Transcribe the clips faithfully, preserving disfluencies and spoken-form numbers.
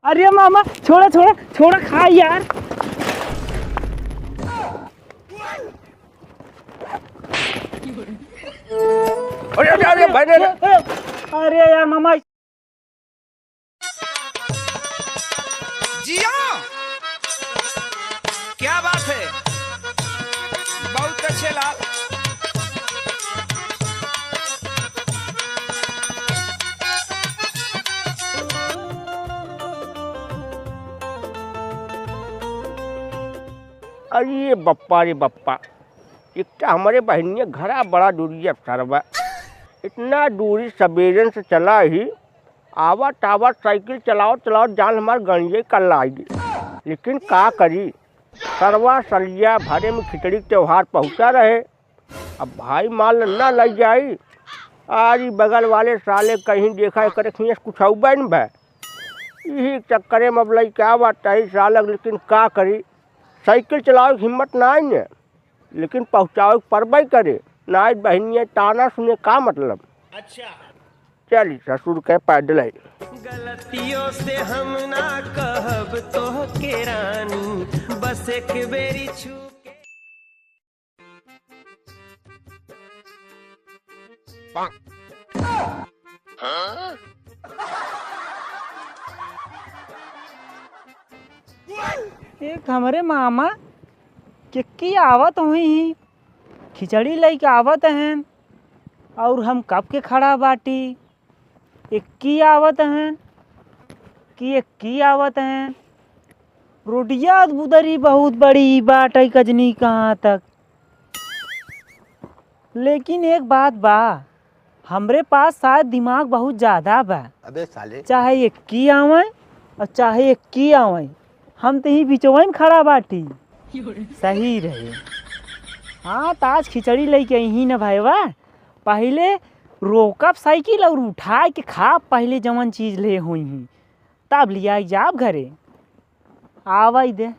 अरे मामा, छोड़ा, छोड़ा, छोड़ा, खा यार। अरे, अरे, अरे, भाई, नहीं, नहीं। अरे यार मामा। जिया, क्या बात है, बहुत अच्छे लाल। अरे बप्पा रे बप्पा, एक तो हमरे बहिनिया घरा बड़ा दूरी है सरवा, इतना दूरी सबेरन से चला ही, आवत आवत साइकिल चलावत चलावत जान हमार गंजे कल्लाई गे। लेकिन का करी, सरवा सलिया भरे में खिचड़ी के त्योहार पहुँचा रहे। अब भाई माल ना लग जाई, आज ई बगल वाले साले कहीं देखा एकरे खियस कुछ बन बा। यही चक्करे में अब लइका बाटे सालक, लेकिन का करी, साइकिल चलावे के हिम्मत ना आई है, लेकिन पहुँचावे के परबे करे। ना आई बहिनिया ताना सुने का मतलब। अच्छा। चली ससुर के पैदल आई। गलतियों से हम ना कहब तोहके रानी, बस एक बेरी छू के। एक हमरे मामा केक्की आवत हुई ही, खिचड़ी लइके आवत हैं, और हम कब के खड़ा बाटी। एक्की आवत हैं कि एक्की आवत हैं। रोडिया बुदरी बहुत बड़ी बाटै, कजनी कहाँ तक। लेकिन एक बात बा, हमरे पास शायद दिमाग बहुत ज्यादा बा। अबे साले। चाहे एक्की आवै और चाहे एक्की आवै, हम तो ही बिचवै में खड़ा बाटी। सही रहे। हाँ, त आज खिचड़ी लइके अइहीं न भइवा, पहिले रोकब साइकिल और उठाइ के खाब पहिले जवन चीज ले होइहीं, तब लियाइ जाब घरे। आवै दे।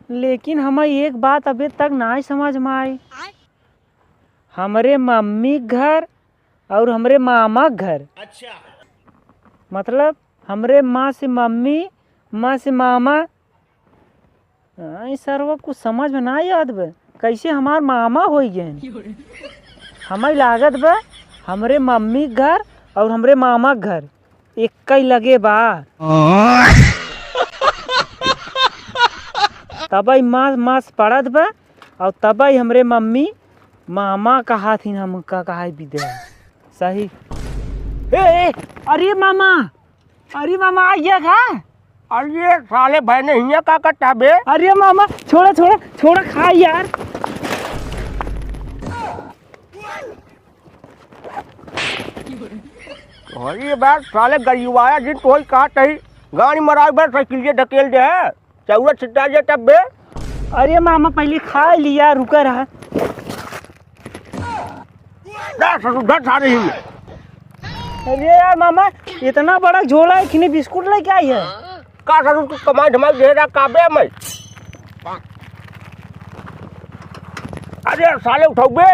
लेकिन हमै एक बात अबे तक नाहीं समझ में आई। हमरे मम्मी के घर और हमरे मामा के घर। अच्छा। मतलब, हमरे माँ से मम्मी, माँ से मामा। आई सरवा, कुछ समझ में ना आवत बा, कैसे हमार मामा होइ गए। हमै लागत बा, हमरे मम्मी के घर और हमरे मामा के घर एक्कै लगे बा। तबै मास मास पड़त बा, और तबै हमरे मम्मी मामा कहाथिन, हमका कहाई विद्या। सही। ए, ए, अरे मामा, अरे मामा, आ गया का? अरे साले भाई ने हियाँ का करता बे? अरे मामा, छोड़ा, छोड़ा, छोड़ा, खा यार। अरे बा साले गरीबाया जिन तो ही काट ही, गाड़ी मरावे बा साइकिल ये ढकेल दे है। चौरा छिटा जे तब बे। अरे मामा, पहिले खाइ लिया, रुका रहा। ना ससुर, धर सारे ही। अरे यार मामा, इतना बड़ा झोला है, इतने बिस्कुट लइके आई है। का ससुर, तू कमाई धमाई दे रहा का बे मैं? अरे साले, उठाओ बे।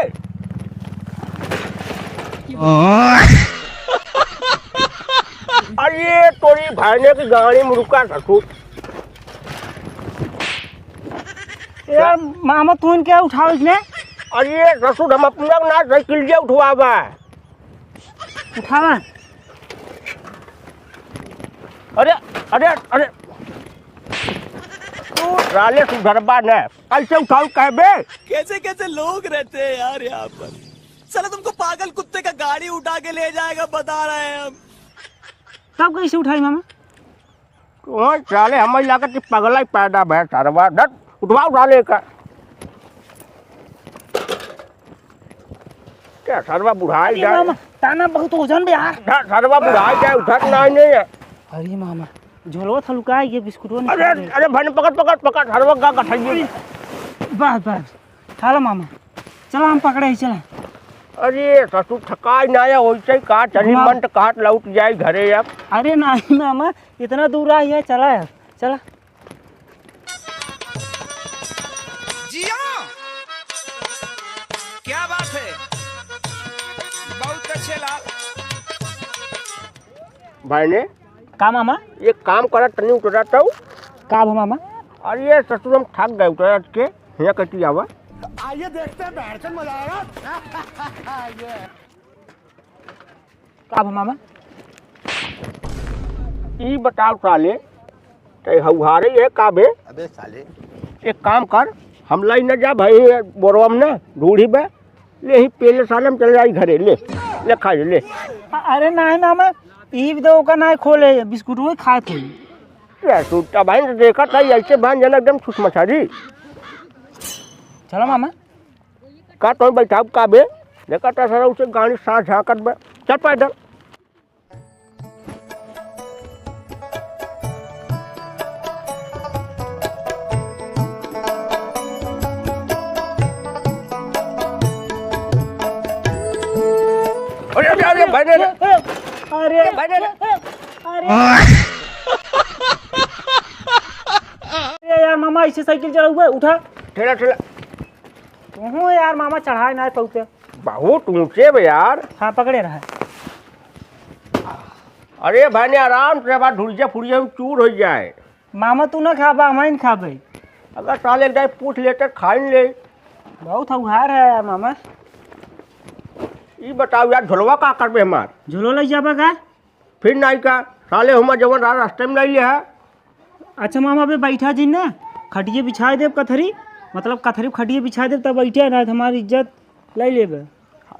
अरे तोरी भाई ने की गाड़ी में रुका ससुर। यार मामा, तू इनके उठाओ इसने। अरे ससुर, हम अपना ना साइकिल जे उठवावा। उठावा। अरे, अरे, अरे। तू साले सुधरबा न। कैसे उठाऊ कहबे? कैसे कैसे लोग रहते हैं यार यहाँ पर। साला तुमको पागल कुत्ते का गाड़ी उठा के ले जाएगा, बता रहे हैं हम। तब कैसे उठाई मामा? ओए साले, हमारी लागत कि पगला ही पैदा भय सरवा। धत, उठवाओ साले का। क्या सरवा बुढ़ाई अरे जाए? मामा, ताना बहुत वजन बे यार। धत, सरवा बुढ़ाई जाए, उठत ना ही नहीं है। अरे मामा, झोलवा थलुका ये बिस्कुटवा अरे, निकाल दे। अरे भन पकड़, पकड़, पकड़, सरवा का गठइये। बस, बस। चला मामा, चला हम पकड़े ही, चला। अरे ससुर, थकाई ना आया, वैसे ही कहा चली, घुमा। मन तो कहा लौट जाए घरे अब। अरे नहीं मामा, इतना दूर आई है, चला यार, चला। जिया, क्या बात है, बहुत अच्छे लाल। भाई ने। का मामा? एक काम करा, तनी उतरा तो। का भा मामा? अरे ये ससुर, हम थक गए उतरा के, हियाँ कटी आवा। आइए देखते हैं, बहरचंद मजा आएगा। ये। का भा मामा? ई बताओ साले, ते हौहारे है का बे? अबे साले। एक काम कर, हम लाई न जा भाई, बोरवा में ना, ढूढ़ी बे, ले ही पेले साले, हम चल जाई घरे, ले, ले खा ले, ले। अ-, अरे नाहीं मामा, ई भी तो ओका नाहीं खोले, बिस्कुट वही खाए थे। ये सुट्टा भाई ने देखा था, ऐसे भाई जना एकदम छुस मछारी। चलो मामा। का तो बैठा का बे? देखा था सारा उसे गाड़ी साथ झांकत बे। चल पैदल। अरे, अरे, अरे, भाई ने रे। अरे, भाई ने रे। अरे। अरे यार, मामा, ऐसे साइकिल चलाऊ बे, उठा। ठेला, ठेला। तुहूँ यार, मामा, चढ़ाए ना पौते। बहुत ऊंचे बे यार। हाँ, पकड़े रहा। अरे भाई ने आराम से, बात ढुड़िया फुड़िया में चूर हो जाए। मामा, तू ना खाबा, हम ही खाबे। अगर साले एक दाई पूछ लेते, खाई ले। बहुत हौहार है यार मामा। ई बताओ यार, झोलवा का करबे हमार? झोलो ले जाबा का? फिर नाई का, साले हमार जवन रहा रास्ते में नाई ले है। अच्छा मामा, अबे बैठा जी ना, खटिए बिछाए देब कथरी, मतलब कथरी खटिए बिछाए देब, तब बैठे ना, हमारी इज्जत ले लेबे।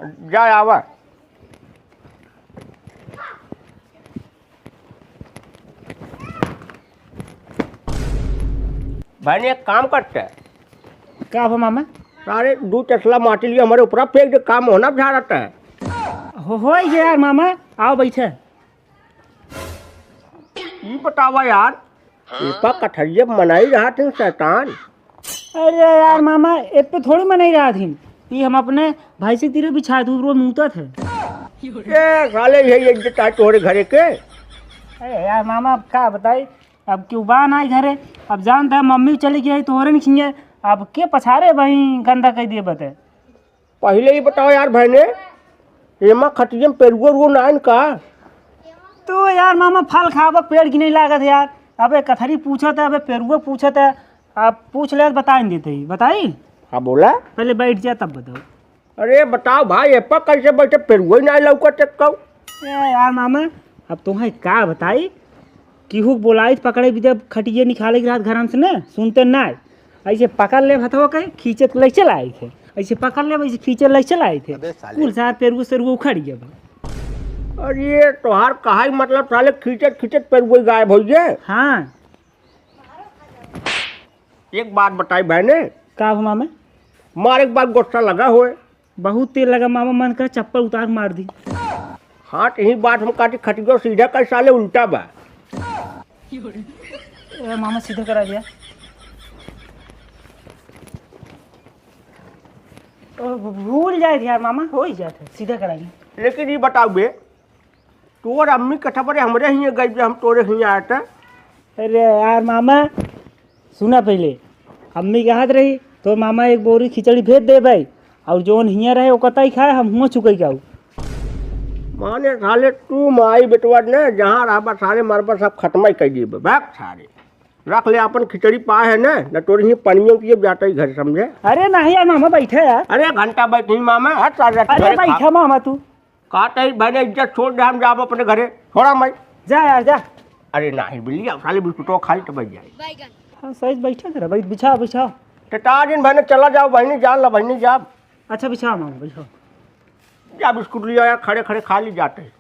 जा आवा। भाई ने एक काम करते हैं। का हो मामा? सारे दो तसला माटी लिए हमारे ऊपर फेंक दे, काम होना झाड़ता है। हो, हो गया यार मामा, आओ बैठे। ई बतावा यार, एपा कथरिया मनई रहत हिन शैतान। अरे यार मामा, ए पे थोड़ी मनई रहत हिन। ई हम अपने भैंसी तीरे बिछाए थे, रोज मूतत है। ए साले, यही इज्जत है तोहरे घरे के। अरे यार मामा, अब का बताई, अब क्यों बा नाई घरे, अब जानता है मम्मी चली गई तोहरे नहीं खिंगे, अब के पछारे भाई गंदा कह दिए बते। पहिले ई बताओ यार भाई ने, एमा खटिया में पेरुआ उरुआ ना आइन का? तू यार मामा फल खाबा पेड़ की नहीं लागत यार। अबे कथरी पूछत है, अबे पेरुआ पूछत है। आप पूछ ले, बताइन देते ही। बताई? हाँ, बोला। पहले बैठ जा, तब बताओ। अरे बताओ भाई, एपा कैसे बैठे, पेरुआ ही ना लौकत एक्कौ। ए यार मामा, अब तुम्हें का बताई, केहू के बोलाई त पकड़े बिदे खटिया निकाले के रहत घरन से न, सुनते नाय। ऐसे पकड़ लेब हथवा के, खींचत ले चल आई थे। ऐसे पकड़ लेब, ऐसे खींचत ले चल आई थे। अबे साले। कुल सार पेरुआ सेरुआ उखड़ गया बा। अरे तोहार कहाई मतलब साले खींचत खींचत पेरुआ गायब होइ गए। हाँ। एक बात बताई बहने। का हुआ मामा? मारे के बाद गुस्सा लगा होए। बहुत तेल लगा मामा, मन करे चप्पल उतार मार दी। हाँ, तो यही बात हम कहते, खटियो सीधा कर साले, उल्टा बा। ए, मामा सीधा करा दिया। ओ, भूल जाए थे यार मामा, हो ही जाए थे, सीधा करा दिया। लेकिन ये बताओ बे, तोर अम्मी कथा बरे हमरे हियाँ गई, हम तोरे हियाँ आए थे। अरे यार मामा, सुना पहिले, अम्मी कहत रही, "तोर मामा एक बोरी खिचड़ी भेज देबे, और जौन हियाँ रहे, ओकर ताई खाए, हम हुआँ चुकई के आऊ।" माने साले तू माई बेटवा ने जहाँ रहबा साले मरबा सब खत्म ही कर देबे। भाग साले, रख ले अपन खिचड़ी पाए है ना, न तोरे ही पनियों की जाते ही घर समझे। अरे नहीं यार मामा, बैठे यार। अरे घंटा बैठ नहीं मामा, हट साले, अरे घरे खा। बैठा मामा तू। का तई भाई ने इज्जत छोड़ दे, हम जाब अपने घरे, छोड़ा मैं। जा यार, जा। अरे नहीं बिल्ली, अब साले बिस्कुटवा खा ली तो बच जाए। हाँ, सही बैठा जरा, बैठ, बिछा, बिछा। तो ताजिन भाई ने चला जाओ, बहनी जान ला, बहनी जाब। अच्छा, बिछा मामा, बिछा। जा बिस्कुट लिया यार, खड़े खड़े खा ली जाते।